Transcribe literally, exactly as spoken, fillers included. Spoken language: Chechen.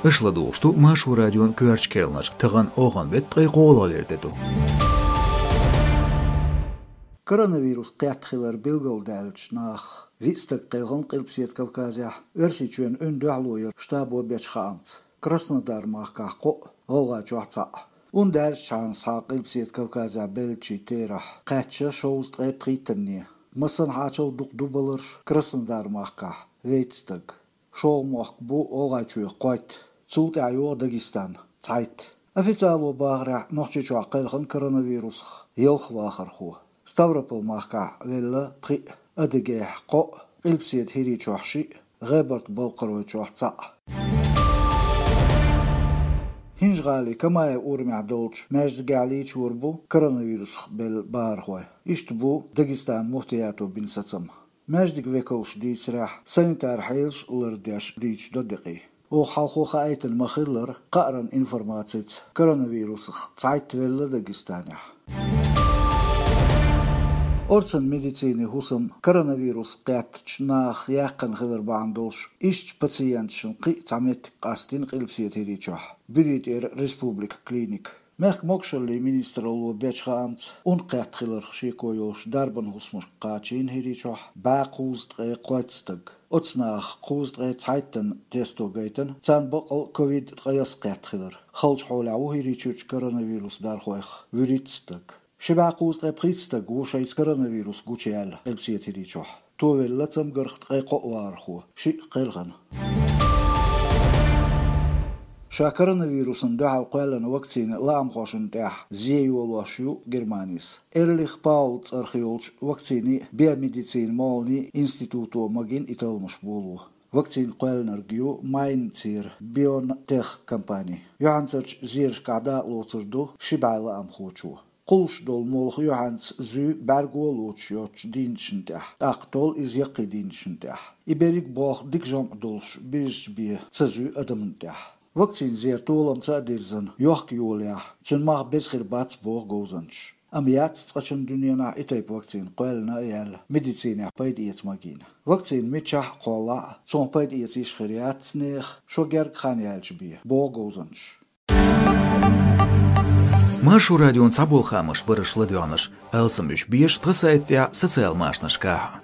Аша ладугӀуш ду Маршо радион коьртачу керланашка, тахана охан беттан ткъе кхоалгӀа лер де ду. Коронавирус кхетта хилар билгалдаьллачу наха виъ стаг кхелхина Къилбаседа Кавказехь, Оьрсийчоьнан ун дуьхьало яран штабо бечу хаамца. Краснодар-махкахь кхоъ, ГӀалгӀайчохь цхьаъ. Ун даьллачхьана схьа Къилбаседа Кавказехь беллачийн терахь кхаьчна шовзткъе пхийттанне. Массанхьачул дукха ду баларш Краснодар-махкахь, вейтта стаг. ШолгӀа мохк бу ГӀалгӀайчоь, кхойтта. Цул тӀаьхьа йогӀу Дагестан, цхьайтта. Официало бахарехь, Нохчийчохь кхелхина коронавирусах ялх вахархо. Ставрополь-махкахь велла пхиъ, Адыгейхь кхоъ, Къилбаседа ХӀирийчохь шиъ, ГӀебарта-Балкхаройчохь цхьаъ. ХӀинжа-ГӀалин Камаев урамехь долчу маьждигехь лийчор бу коронавирусах белла бахархой. Иштта бу Дагестанан муфтиято бина сацам. Маьждиган векалша дийцарехь, санитар хьелаш лардеш дийцаш до декъий. Оха хьалхо хаийтина ма-хиллара, кхааран информацица коронавирусах цхьайтта велла Дагестанехь. Орцан медицинин хӀусам коронавирус кхеттачу нахах яьккхина хилар бахьана долуш, ишттачу пациенташна кхин а цхьа меттиг къастийна Къилбаседа ХӀирийчохь, Буьрий тӀера республикан клиника. Мехкан могушаллин министралло бечу хаамца, ун кхетта хиларх шеко йолуш дарбан хӀусамашка кхачийна ХӀирийчохь бӀе кхузткъе кхойтта стаг. Оцу нахах кхузткъе цхьайттанна тесто гайтина, царна баккъал ковид ткъайоьсна кхетта хилар. Халчу хьолехь ву ХӀирийчуьрчу коронавирус дархойх вуьрхӀитта стаг. Ши бӀе кхузткъе пхийтта стаг ву шайца коронавирус гучуяьлла Къилбаседа ХӀирийчохь. Цо велла цамгарх ткъе кхоъ вахархо, шиъ кхелхина. Ша коронавирусна дуьхьал кхоьллина вакцина лаамхошна тӀехь зе йолош ю Германис. Эрлих Паул цӀарах йолчу вакцинин а, биомедицинан молханин а институто магийна и талламаш боло. Вакцина кхоьллинарг ю Майнцера BioNTech компани. Юьхьанцарчу зерашкахь дакъалоцур ду ши бӀе лаамхочо. Кхуллуш долу молха юьхьанца зуьй бӀаьрго лоцуш йоцучу дийнаташна тӀехь, тӀаккха толлу иза яккхий дийнаташна тӀехь. И берриг болх дика жамӀ долуш бирзича бен ца зуьй адамна тӀехь. Вакцина зер толамца а дирзина, йохка йолаехь, цуьнан мах беза хир бац, боху говзанчаша. Амма яц цкъачунна дуьненахь и тайпа вакцина кхоьллина а яьлла, медицинехь пайда эца магийна. Вакцина мичахь а кхоллахь а, цунах пайда эца йиш хир яц нехан, шо герга хан яьлча бен, боху говзанчаша. Маршо радион цхьаболу хаамаш бара аша ладоьгӀнарш. Алсам уьш беза тхан сайта тӀехь, социал машанашкахь.